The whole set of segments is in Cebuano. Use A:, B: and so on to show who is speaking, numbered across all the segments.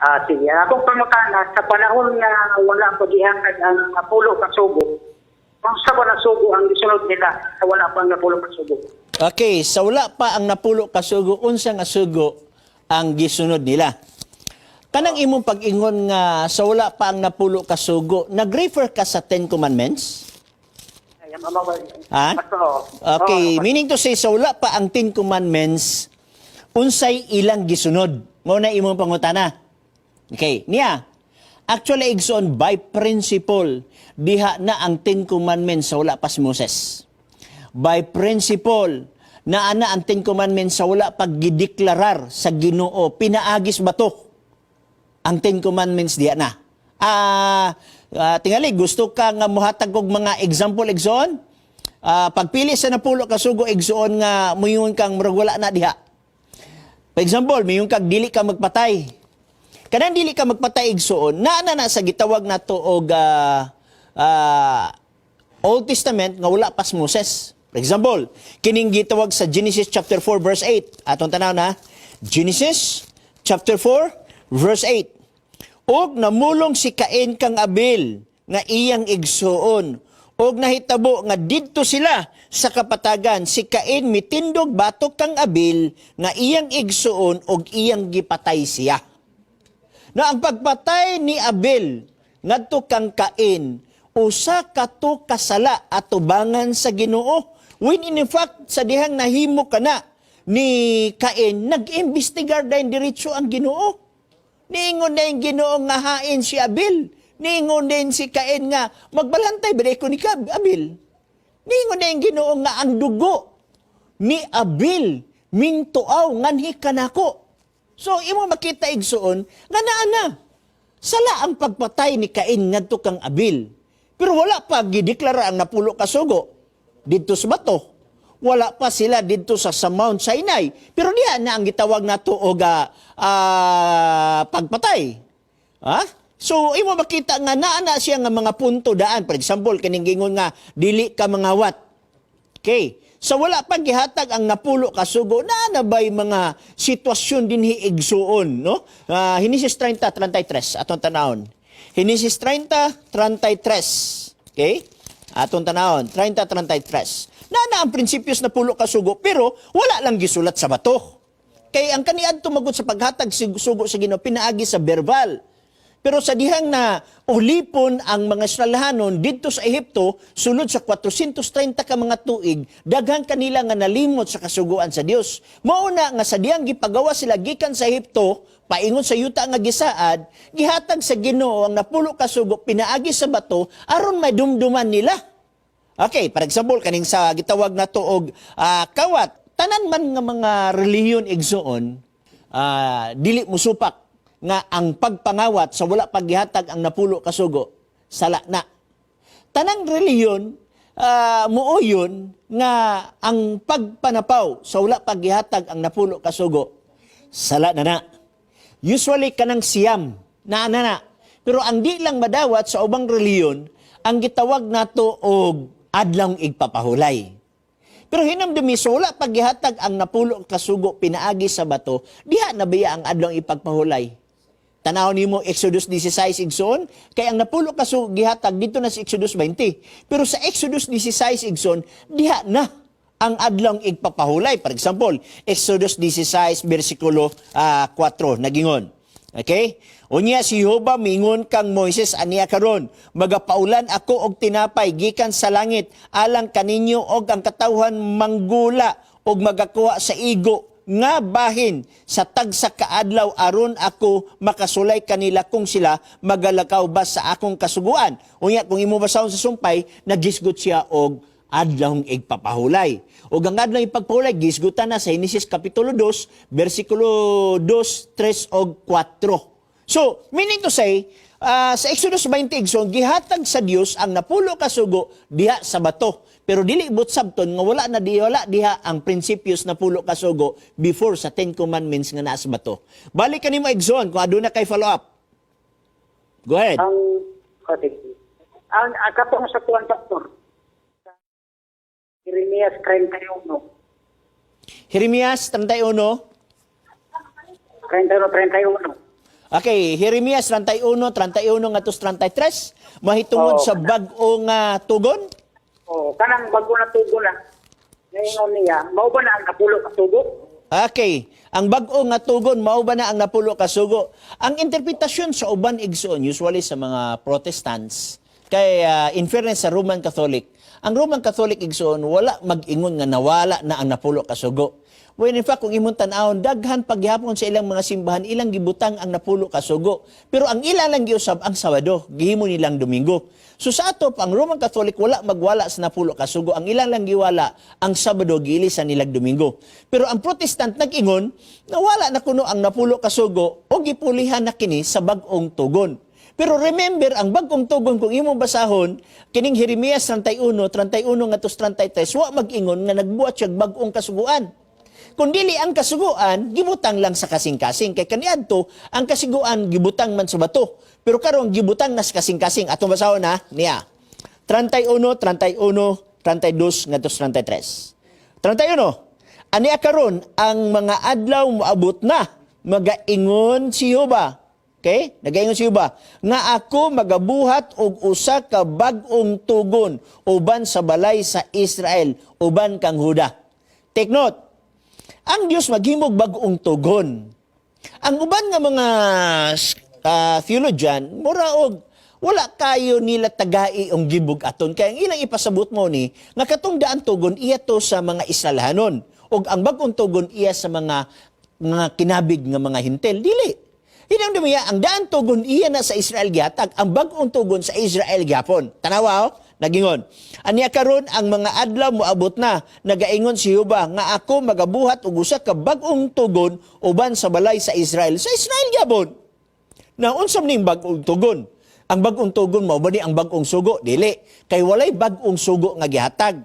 A: Ah, sige. Akong pangutana, sa panahon nga wala pa gihatag ang napulo ka sugo, unsa ba na sugo ang gisunod nila sa wala pa ang napulo ka sugo?
B: Okay, sa wala pa ang napulo ka sugo, unsa nga sugo ang gisunod nila? Kanang imong pag-ingon nga sa wala pa ang napulo ka sugo, nag-refer ka sa Ten Commandments?
A: Ay, mama,
B: Ha?
A: Basta, oo.
B: Okay,
A: Oo.
B: meaning to say, sa wala pa ang Ten Commandments, unsay ilang gisunod? Mao na imong pangutana. Okay, niya. Actually, igsoon, by principle, diha na ang Ten Commandments sa wala pa si Moses. By principle, naa na ang Ten Commandments sa wala pa gideklarar sa Ginoo, pinaagis bato ang Ten Commandments, diha na. Tingali, gusto ka nga muhatag og mga example, igsoon? Pagpili sa napulo ka sugo, igsoon, nga muingon kang murag wala na diha. For example, muingon kag dili ka magpatay. Kanang dili ka magpatay, igsoon, naa na na sa gitawag nato og Old Testament nga wala pa si Moses. For example, kining gitawag sa Genesis chapter 4 verse 8. Atong tanaw na. Genesis chapter 4 verse 8. "Og namulong si Cain kang Abel nga iyang igsuon. Og nahitabo nga didto sila sa kapatagan, si Cain mitindog batok kang Abel nga iyang igsuon og iyang gipatay siya." Na ang pagpatay ni Abel ngadto kang Cain, usa kato kasala atubangan sa Ginoo. When in fact, sa dihang nahimo kana ni Cain, nag-imbestigar dayon diretso ang Ginoo. Niingon na yung Ginoo nga hain si Abel. Niingon din si Cain nga magbalantay ba ko ni Abel. Niingon na yung Ginoo nga ang dugo ni Abel mintuaw nganhi kanako. So imo makita, igsuon, nga naa na. Sala ang pagpatay ni Cain ngadto kang Abel. Pero wala pa gideklara ang napulo ka sugo didto sa bato. Wala pa sila didto sa Mount Sinai. Pero diha na ang gitawag nato og pagpatay. Ha? So imo makita nga naa na siya nga mga punto daan. For example, kining gingon nga dili ka mangawat. Okay. Sa wala pa gihatag ang napulo ka sugo, naa na ba'y mga sitwasyon dinhi, igsuon, no? Henesis 30:33 atong tanawon. Henesis 30:33. Okay? Atong tanawon, 30:33. Naa na ang prinsipyos napulo ka sugo, pero wala lang gisulat sa bato. Kay ang kaniadto magud sa paghatag sugo sa Ginoo pinaagi sa verbal. Pero sa dihang na ulipon ang mga Israelhanon didto sa Ehipto, sulod sa 430 ka mga tuig, daghan kanila nga nalimot sa kasuguan sa Dios. Mao na nga sa dihang gipagawa sila gikan sa Ehipto, paingon sa yuta nga gisaad, gihatag sa Ginoo ang napulo ka sugo pinaagi sa bato aron madumduman nila. Okay, for example, kaning sa gitawag nato og kawat, tanan man nga mga relihiyon, igsuon, dili musupak nga ang pagpangawat sa wala paggihatag ang napulo ka sugo, sala na. Tanang relihiyon muoyon nga ang pagpanapaw sa wala paggihatag ang napulo ka sugo, sala na na. Usually kanang siyam, naa na na. Pero ang di lang madawat sa ubang relihiyon, ang gitawag nato og adlawng igpapahulay. Pero hinumdumi, so wala paggihatag ang napulo ka sugo pinaagi sa bato, diha na biya ang adlawng ipagpahulay? Tanaw nimo Exodus 16, igsoon, kay ang napulo ka sugo gihatag dito na sa Exodus 20. Pero sa Exodus 16, igsoon, diha na ang adlawng igpapahulay. For example, Exodus 16 versikulo 4 nagingon. Okay? "Unya si Jehova mingon kang Moises aniya karon, magapaulan ako og tinapay gikan sa langit alang kaninyo og ang katawhan manggula og magakuha sa igo nga bahin sa tagsa kaadlaw aron ako makasulay kanila kung sila magalakaw ba sa akong kasuguan." Unya kung imo basahon sa sumpay, nagisgot siya og adlawng igpapahulay. Ug ang adlawng ipagpahulay gisgutan na sa Henesis kapitulo 2 bersikulo 2, 3 ug 4. So, meaning to say, sa Exodus 20, igsoon, gihatag sa Dios ang napulo ka sugo diha sa bato. Pero dili buot sabton nga wala na di wala diha ang prinsipyos napulo ka sugo before sa Ten Commandments nga naa sa bato. Balik kanimo, igsoon, kung aduna kay follow up. Go ahead.
A: Okay. Ang katong sa kuan, Pastor. Jeremias 31.
B: Jeremias 31.
A: 31, 31.
B: Okay, Jeremias 31, 31 ngadto 33, mahitungod
A: Oo.
B: sa bag-o nga tugon.
A: Oh, kanang bago na tugo na. Ngayon niya, mao ba na ang napulo ka sugo?
B: Okay, ang bag-o nga tugon mao ba na ang napulo ka sugo? Ang interpretasyon sa uban, igsoon, usually sa mga Protestants, kay in fairness sa Roman Catholic, ang Roman Catholic, igsoon, wala mag-ingon nga nawala na ang napulo ka sugo. When in fact, kung imong tan-awon, daghan paghihapon sa ilang mga simbahan, ilang gibutang ang napulo ka sugo. Pero ang ilang lang giusab ang Sabado, gihimo nilang Domingo. So sa ato, ang Roman Catholic wala magwala sa napulo ka sugo. Ang ilang lang giwala ang Sabado, giilisan nilang Domingo. Pero ang Protestant nag-ingon, nawala na kuno ang napulo ka sugo o gipulihan na kini sa bag-ong tugon. Pero remember, ang bag-ong tugon, kung imong basahon, kining Jeremias 31, 31 ngadto 33, wa mag-ingon nga nagbuhat siya bag-ong kasuguan. Kung dili ang kasuguan, gibutang lang sa kasing-kasing. Kay kaniadto, ang kasuguan gibutang man sa bato. Pero karon gibutang na sa kasing-kasing. Atong basahon ha, niya. 31, 31, 32 ngadto 33. 31. Ania karon ang mga adlaw moabot na, magaingon si Jehova. Okay? Nagaingon si Jehova nga ako magabuhat og usa ka bag-ong tugon uban sa balay sa Israel, uban kang Huda. Take note. Ang Dios maghimog bag-ong tugon. Ang uban nga mga theologian, mura og wala kayo nila tagai ang gibug-aton kay ang ilang ipasabot mo ni nga katong daan tugon iya to sa mga Israelhanon ug ang bag-ong tugon iya sa mga kinabig nga mga Hentil. Dili. Hinang niya, ang daan tugon iya na sa Israel gihatag, ang bag-ong tugon sa Israel gyapon. Tanawa oh, nagingon. Aniya karon ang mga adlaw moabot na, nagaingon si Jehova nga ako magabuhat og usa ka bag-ong tugon uban sa balay sa Israel. Sa Israel gyapon. Na unsa man ning bag-ong tugon? Ang bag-ong tugon mao ba ni ang bag-ong sugo? Dili. Kay walay bag-ong sugo nga gihatag.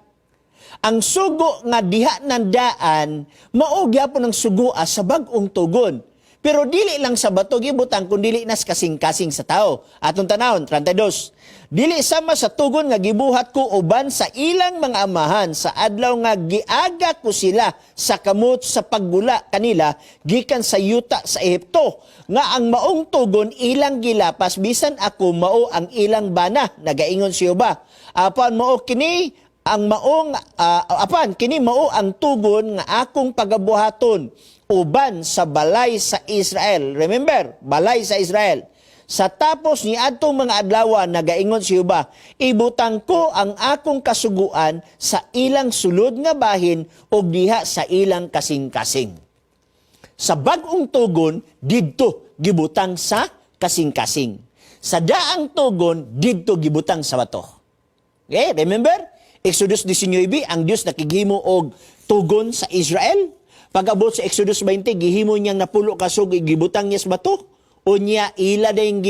B: Ang sugo nga diha nandaan, mao gyapon ang sugoa sa bag-ong tugon. Pero dili lang sa bato gibutang kun dili nas kasing-kasing sa tao. Atong tanawon, 32. Dili sama sa tugon nga gibuhat ko uban sa ilang mga amahan sa adlaw nga giaga ko sila sa kamot sa paggula kanila gikan sa yuta sa Ehipto, nga ang maong tugon ilang gilapas bisan ako mao ang ilang bana, nagaingon si Jehova. Apan mao kini ang maong apan kini mao ang tugon nga akong pagabuhaton uban sa balay sa Israel. Remember, balay sa Israel. Sa tapos ni adtong mga adlaw, nagaingon si Jehova, ibutang ko ang akong kasuguan sa ilang sulod nga bahin ug diha sa ilang kasing-kasing. Sa bag-ong tugon, didto gibutang sa kasing-kasing. Sa daang tugon, didto gibutang sa bato. Okay, remember? Exodus 19, ang Dios nakighimo og tugon sa Israel. Pag-abot sa Exodus 20, gihimo niyang napulo ka sugo, gibutang niya sa bato. Unya ila din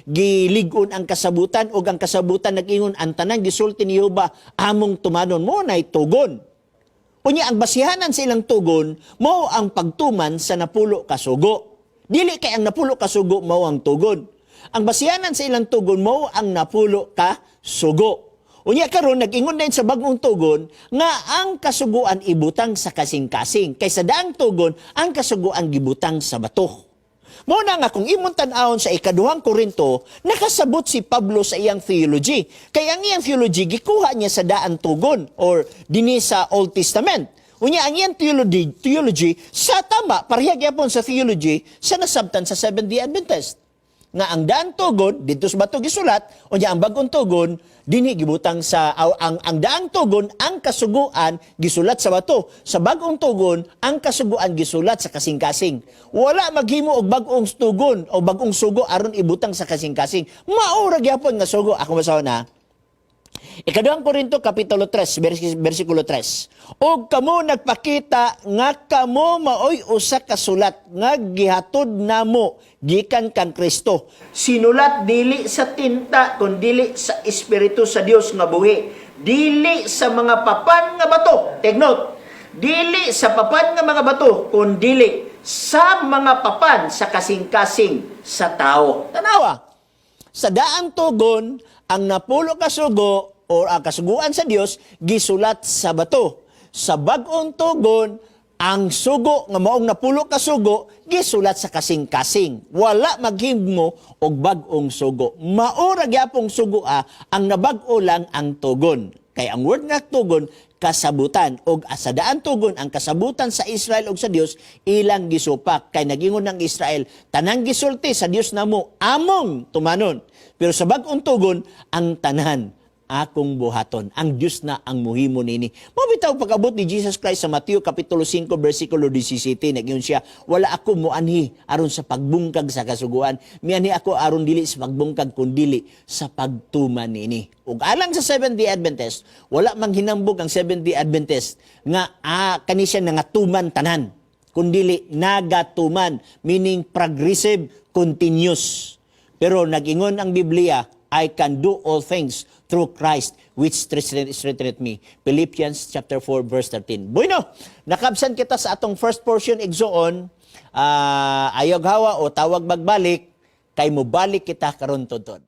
B: gilig-on ang kasabutan ug ang kasabutan nag-ingon, "Ang tanang gisulti ni Jehova among tumanon." Mo nay tugon. Unya ang basihanan sa ilang tugon mao ang pagtuman sa napulo ka sugo. Dili kay ang napulo ka sugo mao ang tugon. Ang basihanan sa ilang tugon mao ang napulo ka sugo. Unya karon nag-ingon din sa bagong tugon nga ang kasuguan ibutang sa kasing-kasing. Kay sa daang tugon, ang kasuguan gibutang sa bato. Mo na nga kung imong tan-awon sa Ikaduhang Korinto, nakasabot si Pablo sa iyang theology. Kay ang iyang theology gikuha niya sa daan tugon or dinhi sa Old Testament. Unya ang iyang theology sa tama pareha gyapon sa theology sa nasabtan sa Seventh-day Adventist. Nga ang daan tugon didto sa bato gisulat, unya ang bagong tugon dinhi gibutang sa ang daang tugon, ang kasuguan gisulat sa bato. Sa bagong tugon, ang kasuguan gisulat sa kasing-kasing. Wala maghimo og bag-ong tugon o bag-ong sugo aron ibutang sa kasing-kasing. Mao ra gyapon nga sugo. Ako basahon na. Ikaduhang Korinto kapitulo 3 bersikulo 3. "Og kamo nagpakita nga kamo maoy usa ka sulat nga gihatod namo gikan kang Kristo. Sinulat dili sa tinta kun dili sa Espiritu sa Dios nga buhi, dili sa mga papan nga bato." Take note. Dili sa papan nga mga bato kun dili sa mga papan sa kasing-kasing sa tao. Tanawa. Sa daang tugon, ang napulo ka sugo o ang kasuguan sa Dios gisulat sa bato. Sa bag-ong tugon, Ang sugo nga maong napulo ka sugo gisulat sa kasing-kasing. Wala maghimo og bag-ong sugo. Mao ra gyapong sugo ang nabag-o lang ang tugon. Kay ang word nga tugon, kasabutan, og asadaan tugon ang kasabutan sa Israel og sa Dios ilang gisupak, kay nagingon ng Israel, "Tanang gisulti sa Dios namo among tumanon." Pero sa bag-ong tugon, ang tanan akong buhaton. Ang Diyos na ang muhimo nini. Mao bitaw pag-abot ni Jesus Christ sa Mateo Kapitulo 5 versikulo 17, nagyun siya, "Wala ako moanhi aron sa pagbungkag sa kasuguan. Mianhi ako aron dili sa pagbungkag kundili sa pagtuman nini." Ug alang sa Seventh-day Adventist, wala mang hinambog ang Seventh-day Adventist nga kani siya nangatuman tanan, kundili nagatuman, meaning progressive, continuous. Pero nag-ingon ang Biblia, "I can do all things through Christ which strengtheneth me." Philippians chapter 4 verse 13. Bueno, nakabsan kita sa atong first portion, igsoon, ayog hawa o tawag magbalik, kay mobalik kita karon tudtod.